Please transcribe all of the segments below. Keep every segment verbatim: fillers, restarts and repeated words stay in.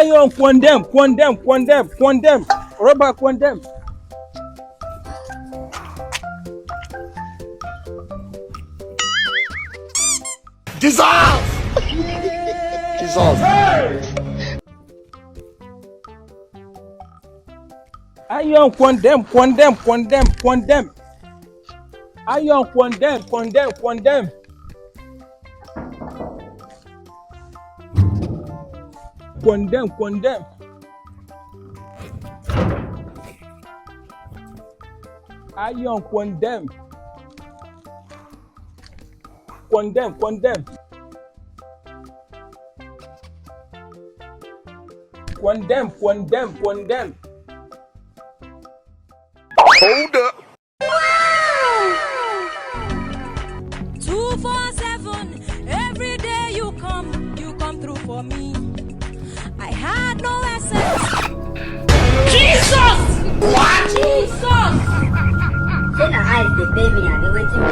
Iron, condemn, condemn, condemn, condemn. Rubber, condemn. Jesus! Jesus! Iron, condemn, condemn, condemn, condemn. Iron, condemn, condemn, condemn. Condemn, condemn. Iron, condemn. Condemn, condemn. Condemn, condemn, condemn. Hold up. Two four seven, every day you come, you come through for me. I had no essence. Jesus! What? Jesus! Say na eyes dey pay me, I dey waiting.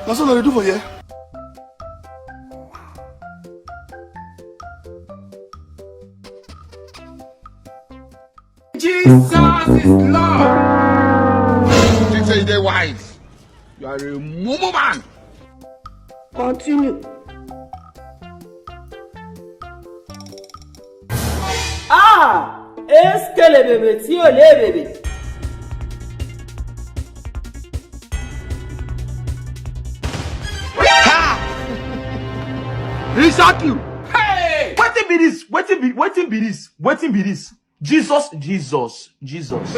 Na so dem dey do for here. Jesus is Lord. You think say you dey wise? You are a mumu man. Continue. Ah! Eskelebebe tí ò lébèbè. Ha! He shock you. Hey! Wetin be this? Wetin be, wetin be this? Wetin be this? Jesus, Jesus, Jesus.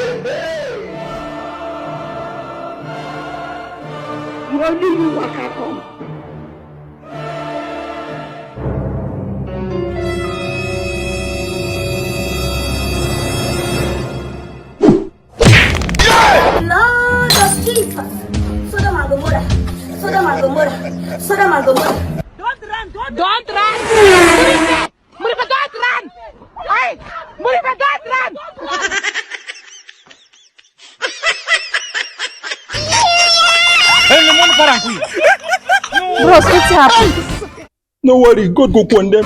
You only you waka come. Lord of Jesus. Sodom and Gomorrah. Sodom and Gomorrah. Sodom and Gomorrah. Don't run, don't, don't run. Muriba, don't run. Hey, Muriba, don't run. Hey, no, no, no, no. Bros, wetin happen? No worry, God go condemn.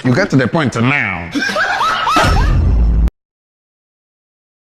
You get to the point now.